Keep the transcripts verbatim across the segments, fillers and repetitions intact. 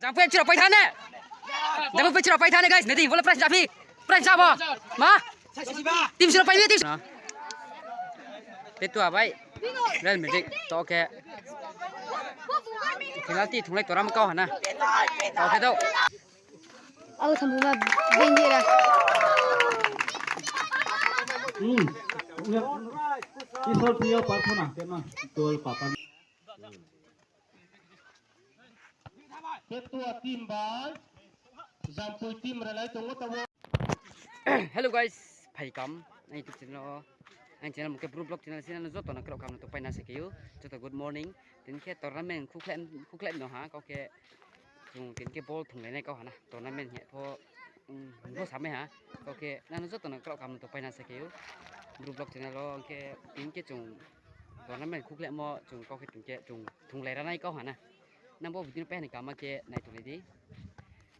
Jangpui chiro pai thane. Jangpui chiro pai thane, guys. Nai di, bole prize japhi. Prize jabo. Ma? Team chiro pai ni, team. Petua bai Real Madrid to khe penalty thunglai toram kau hana. To khe dou. Abo sambu ma bengdi ra. Hmm. Isor thing yo prarthana khe ma. Tol papa. Petua team bai Jampui team ralai tongo tabo. Hello guys, phaikam aini YouTube channel o. Aini channel mung khe Bru Vlog channel, channel no joto no kraoh kaham no tongpai na se khe ou. Joto good morning. Tini khe tournament khukhlai, khukhlai no ha, kau khe chung tini khe ball thunglainai kau hana. Tournament hing pho, um, bo samai ha. Kau khe nang no joto no kraoh kaham no tongpai na se khe ou. Bru Vlog channel o hing khe tini khe chung tournament khukhlaimo chung kau khe tini khe chung thunglai ranai kau hana. Nang bo video no pai hani kama khe nai tonglai di.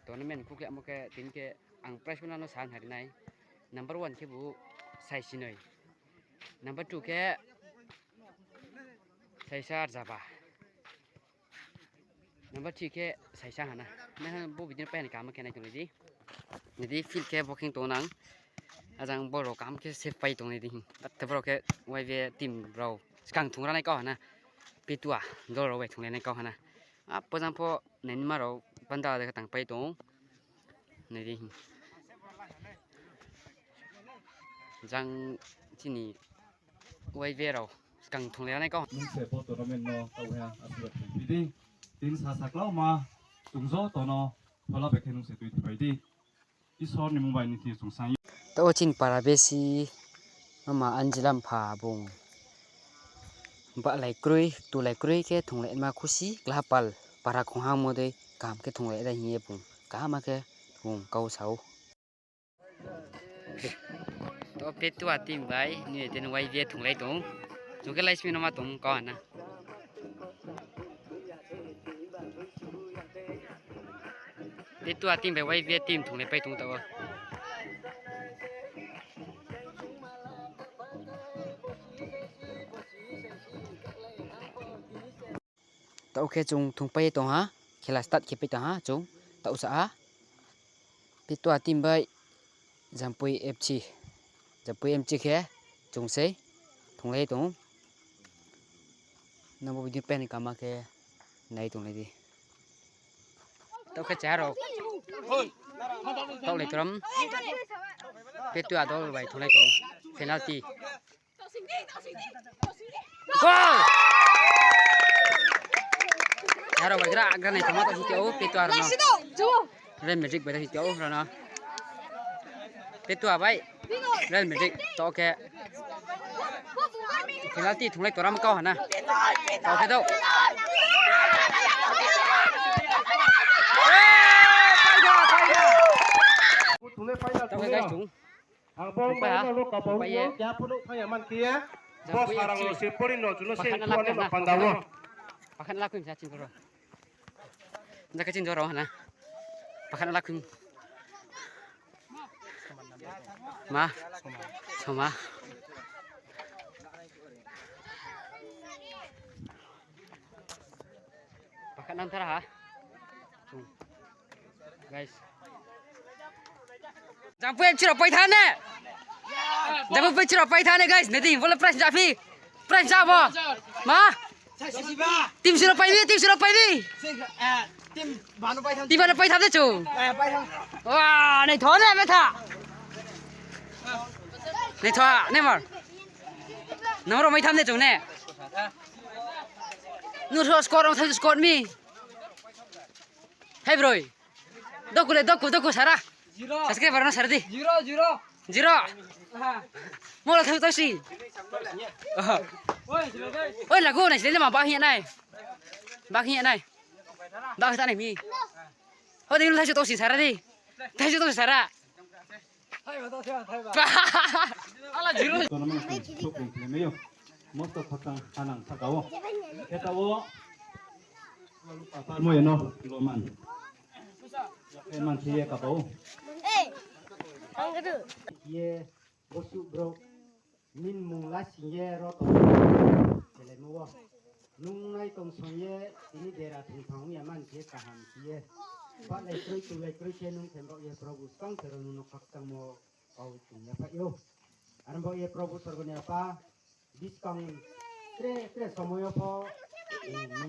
Tournament khukhlaimo khe tini khe ang prize winner no sa hari nai. Number one khe bu saisinoi. Number two khe saisa arjaba. Number three khe saisa hana. Nang bo video no pai hani kama khe nai tonglai di. Nai di field khe bo khe tong nang. Ajang boro kaham khe save pai tong nai di. But boro khe Y B A team rao skang thung ranai kau hana. Petua dol rao bai thunglainai kau hana. Apo jang pho nainima rao panda de khe tangpai tong. Nai di. Jang chini Y B A rao skang thunglai ranai kau. Nung se bo tournament no kau ha aswk thung phi di. Tin sa saklauma chung joto no phola bai khe nung se tui thipai di. Isor ni mung bai ni thing yo chung saing. Tao chini para besi mama Anjila mpha bung bahlai kroi, tulai kroi khe thunglai ma khusi, klaha pal para khonghangmo dei kaham khe thunglai ra hing ye bung kaham khe bung kau sa ou. To Petua team bai ni tini Y B A thunglai tong. Chung khe laismi no ma tong kau hana. Petua team bai Y B A team thunglai pai tong tao. Tao khe chung thungpai tong ha, khela start khe pai tong ha chung, tao sa ha. Petua team bai Jampui F C, Jampui M C khe chung sei thunglai tong. Nang bo video pai ni kama khe nai tonglai di. Tao khe charo. Tao lai kram. Petua dol bai thunglai tong. Penalty. Goal! Aro bai gra, gra nai thama tao si tao, Petua rao no. Real Madrid bai tao si tao, rao no. Petua bai. Real Madrid, to khe. Penalty thunglai toram kau hana. To khe dou. Thunglai pai da, thunglai pai da. To khe guys, chung. Ang bo pai ha, no lo kabau pai ye. Bo sarang lo se pori no, juno se panda wo. Pakhat na lakhung sa ching joro. Jaka ching joro hana. Pakhat na lakhung. Ma. Soma. Pakhat nang thara ha. Guys. Jampui chiro pai thane. Jampui chiro pai thane, guys. Nai di, bole prize japhi. Prize jabo. Ma? Team chiro pai ni, team chiro pai ni. Team bano pai tham de chu. Wa, nai thon ne, me tha. Nai tho, ne mar. Nang rao mai tham de chu ne. Nung score, ang tham score mi. Hai broi. Doku le, doku, doku sara. Subscriber no sara di. Zero, zero. Zero. Mo la thang tau si. Oi, lagu nai sile ma ba hi nai. Ba hi nai. Ba hi ta nai mi. Ho de thai su tau si sara di. Thai su tau si sara. Tournament chung thok rung khe mai yo. Mosto khakchang hanang saka wo. Khe ta wo. Apa mo ye no lo man. Khe man khe ye kapa wo. Ye bosu bro. Min mung la sing ye ro to. Kelaimo wo. Nung nai tong song ye, tini dera thung thang ya man khe kaham khe ye. Palai kroi, tulai kroi khe nung thembaoh ye Probu skang se rao nung no khakchangmo kau chung ya phai ou. Aro baoh ye Probu Sorgo ni Apa, buskang tre tre somoy yo pho,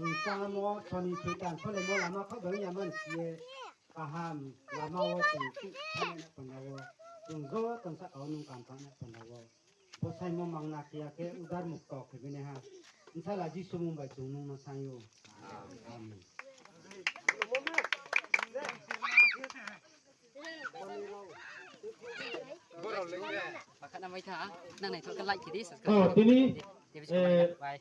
nung chámo soni soitan solemo lama khaoh bai ya man khe ye, kaham lama wo chung thanai na panda wo, chung joto sahka wo nung kaham thanai na panda wo. Bo saimo mangna khe ya khe udar mukto khe bini ha. Bsala Jisu mung bai chung nung no saing ou. Amen. Bakha na mai tha, nang naithoh khe like khe di, subscribe khe di. Tini, David Kumar, bye.